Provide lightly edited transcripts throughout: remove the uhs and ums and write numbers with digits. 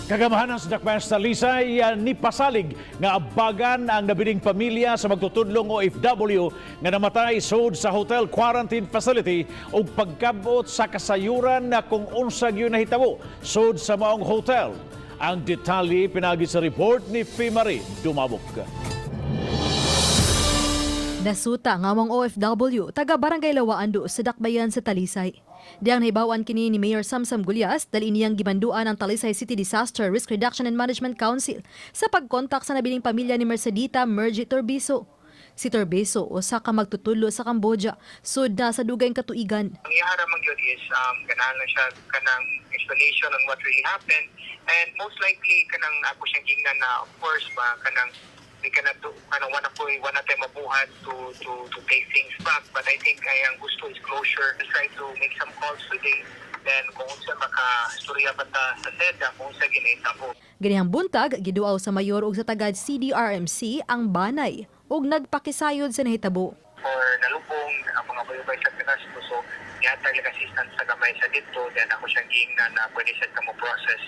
Kagamhanan sa Dakbayan sa Talisay ni pasalig nga abagan ang nabiling pamilya sa magtutudlong OFW nga namatay sud sa hotel quarantine facility ug pagkabot sa kasayuran na kung unsa gyud nahitabo sud sa maong hotel. Ang detalye pinagi sa report ni Fimari Dumabok. Nasuta nga among OFW taga Barangay Lawaando sa Dakbayan sa Talisay. Diyang nahibawan kini ni Mayor Samsam Gullas dahil iniyang gimanduan ang Talisay City Disaster Risk Reduction and Management Council sa pagkontak sa nabiling pamilya ni Mercedita Mergy Torbiso. Si Torbiso usa ka magtutudlo sa Cambodia, sud na sa dugayng katuigan. Ang iyahara man gyud is ganahan lang siya kanang explanation on what really happened, and most likely kanang ako siyang gingnan na of course ba kanang we cannot do kanang wala po, wala tayo mabuhat to take things back, but I think ay ang gusto is closure. Just try to make some calls today, then kung unsa maka istorya ba ta sa SEDA kung unsa ginahitabo. Ganihang buntag, giduaw sa mayor ug sa tagad CDRMC ang banay ug nagpakisayod sa nahitabo. For nalubong ang mga bayubay sa Pinas, so nihatag lang assistance sa gamay sa dito, then ako siyang giingnan na pwede siya ka mo process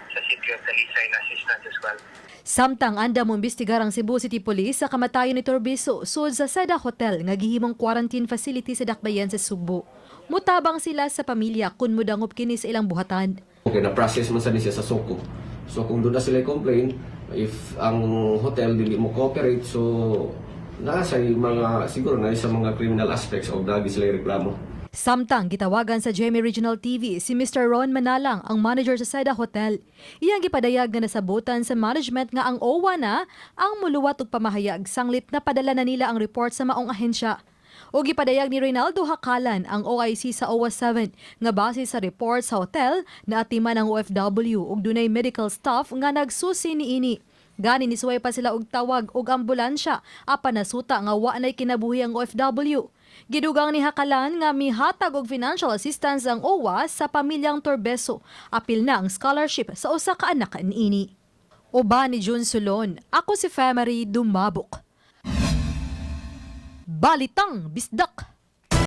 sa City of Talisay na assistance as well. Samtang andam mo imbestigar ang Cebu City Police sa kamatayon ni Torbiso sud sa Seda Hotel nga gihimong quarantine facility sa Dakbayan sa Sugbo. Mutabang sila sa pamilya kun mudangop kini sa ilang buhatan. Okay, na-process man sa ni siya sa SOCO. So kung doon na sila complain, if ang hotel dili mo cooperate, so naa sa mga siguro na sa mga criminal aspects o dagi sila reklamo. Samtang gitawagan sa GMA Regional TV si Mr. Ron Manalang, ang manager sa Seda Hotel. Iyang gipadayag nga nasabutan sa management nga ang OWWA na ang muluwat og pamahayag sanglit na padala na nila ang report sa maong ahensya. O gipadayag ni Reynaldo Hakalan, ang OIC sa OWWA 7, nga base sa report sa hotel na atiman ang OFW ug dunay medical staff nga nagsusi niini. Gani nisuway pa sila og tawag og ambulansya apan nasuta nga wa nay kinabuhi ang OFW. Gidugang ni Hakalan nga mihatag og financial assistance ang OWWA sa pamilyang Torbeso. Apil na ang scholarship sa usa ka anak niini. Uban ni June Sulon, ako si Femery Dumabok. Balitang Bisdak!